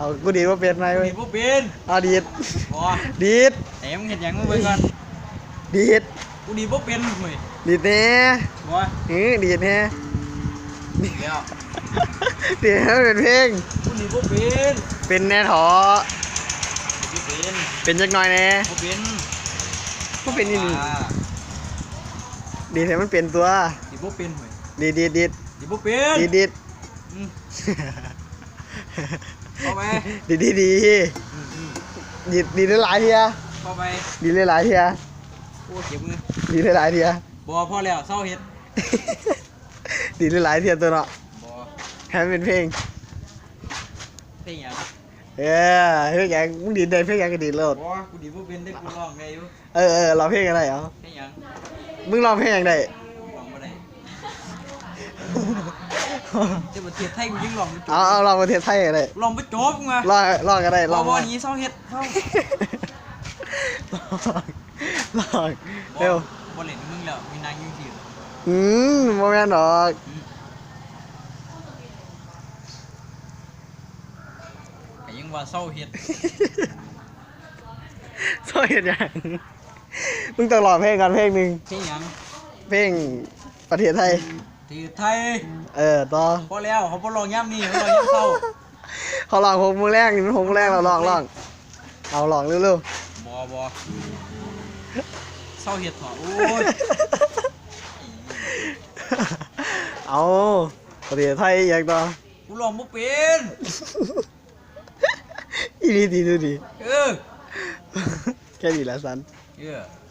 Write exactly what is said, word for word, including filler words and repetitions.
เอา กูดีดบ่เป็นไหม กู เว้ย ดีดบ่เป็น เอา ดีด บ่ ดีด แต่มึงเฮ็ดหยัง มึงเบิ่งก่อน ดีด กูดีดบ่เป็นเว้ย ดีดแน่ บ่ เออ ดีดแน่ แล้ว ดีดให้มันเป็นเพลง กูดีดบ่เป็น เป็นแน่เถาะ ดีดบ่เป็น เป็นจักหน่อยแน่ บ่เป็น บ่เป็นอีหลี อ่า ดีดให้มันเป็นตัว ดีดบ่เป็นเว้ย ดีด ดีด ดีด ดีดบ่เป็น ดีด ดีด อืม เข้าไป ดี ดี ดี อืมอืม ดี ดีหลายๆเทื่อ เข้าไป ดีหลายๆเทื่อ โอ้ เจ็บมือ ดีหลายๆเทื่อ บ่ พอแล้ว เซาเฮ็ด ดีหลายๆเทื่อตัวเนาะ บ่ ให้มันเป็นเพลง เพลงหยัง เออ เพลงหยัง มึงดีดได้เพลงหยังก็ดีดโลด บ่ กูดีดบ่เป็น แต่กูร้องได้อยู่ เออ เออ ร้องเพลงอะไรเอา เพลงหยัง มึงร้องเพลงหยังได้ ร้องบ่ได้ แต่ประเทศไทยกูยังร้องบ่จบ เอา เอา ร้องประเทศไทยก็ได้ ร้องบ่จบไง ร้อง ร้องก็ได้ บ่ ร้อง บ่ มา หนี เซาเฮ็ด เซา ร้อง ร้อง บ่ เร็ว บ่เล่นกับมึงแล้ว มีนางอยู่ที่ อืม บ่แม่นดอก อืม ก็ยังว่าเซาเฮ็ด เซาเฮ็ดหยัง มึงต้องร้องเพลงก่อนเพลงหนึ่ง เพลงหยัง เพลงประเทศไทย ประเทศไทย เออ ต่อ พอแล้ว เขาบ่ร้องยามนี้ เขาร้องยามเช้า เขาร้องหกโมงแลง นี่มันหกโมงแลงแล้ว ร้อง ร้อง เอา ร้องเร็วๆ บ่ บ่ เซาเฮ็ดเถาะ โอ้ย เอา ประเทศไทยอีหยังต่อ กูร้องบ่เป็น อีหลีติ ดูดิ เออ แค่นี้ละสัน เออ